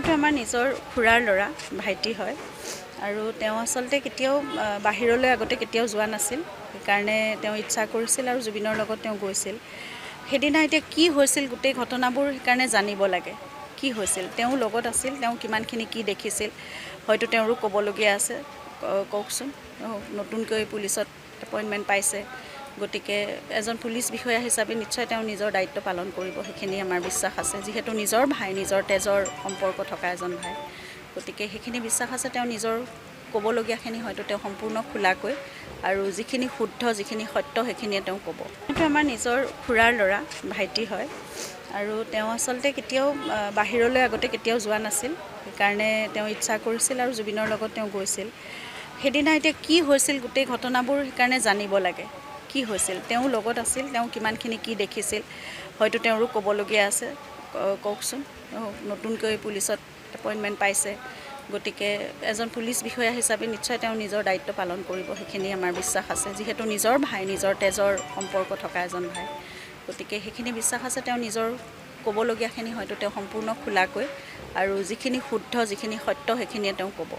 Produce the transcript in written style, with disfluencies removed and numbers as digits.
সেইটো আমাৰ নিজৰ খুৰাৰ ল'ৰা, ভাইটি হয়। আৰু তেওঁ আচলতে কেতিয়াও বাহিৰলৈ আগতে কেতিয়াও যোৱা নাছিল, সেইকাৰণে তেওঁ ইচ্ছা কৰিছিল আৰু জুবিনৰ লগত তেওঁ গৈছিল। সেইদিনা এতিয়া কি হৈছিল গোটেই ঘটনাবোৰ, সেইকাৰণে জানিব লাগে কি হৈছিল। তেওঁ লগত আছিল, তেওঁ কিমানখিনি কি দেখিছিল, হয়তো তেওঁৰো ক'বলগীয়া আছে। কওকচোন। নতুনকৈ পুলিচত এপইণ্টমেণ্ট পাইছে, গতিকে এজন পুলিচ বিষয়া হিচাপে নিশ্চয় তেওঁ নিজৰ দায়িত্ব পালন কৰিব, সেইখিনি আমাৰ বিশ্বাস আছে। যিহেতু নিজৰ ভাই, নিজৰ তেজৰ সম্পৰ্ক থকা এজন ভাই, গতিকে সেইখিনি বিশ্বাস আছে। তেওঁ নিজৰ ক'বলগীয়াখিনি হয়তো তেওঁ সম্পূৰ্ণ খোলাকৈ আৰু যিখিনি শুদ্ধ, যিখিনি সত্য, সেইখিনিয়ে তেওঁ ক'ব। সেইটো আমাৰ নিজৰ খুৰাৰ ল'ৰা, ভাইটি হয়। আৰু তেওঁ আচলতে কেতিয়াও বাহিৰলৈ আগতে কেতিয়াও যোৱা নাছিল, সেইকাৰণে তেওঁ ইচ্ছা কৰিছিল আৰু জুবিনৰ লগত তেওঁ গৈছিল। সেইদিনা এতিয়া কি হৈছিল গোটেই ঘটনাবোৰ, সেইকাৰণে জানিব লাগে কি হৈছিল। তেওঁ লগত আছিল, তেওঁ কিমানখিনি কি দেখিছিল, হয়তো তেওঁৰো ক'বলগীয়া আছে। কওকচোন। নতুনকৈ পুলিচত এপইণ্টমেণ্ট পাইছে, গতিকে এজন পুলিচ বিষয়া হিচাপে নিশ্চয় তেওঁ নিজৰ দায়িত্ব পালন কৰিব, সেইখিনি আমাৰ বিশ্বাস আছে। যিহেতু নিজৰ ভাই, নিজৰ তেজৰ সম্পৰ্ক থকা এজন ভাই, গতিকে সেইখিনি বিশ্বাস আছে। তেওঁ নিজৰ ক'বলগীয়াখিনি হয়তো তেওঁ সম্পূৰ্ণ খোলাকৈ আৰু যিখিনি শুদ্ধ, যিখিনি সত্য, সেইখিনিয়ে তেওঁ ক'ব।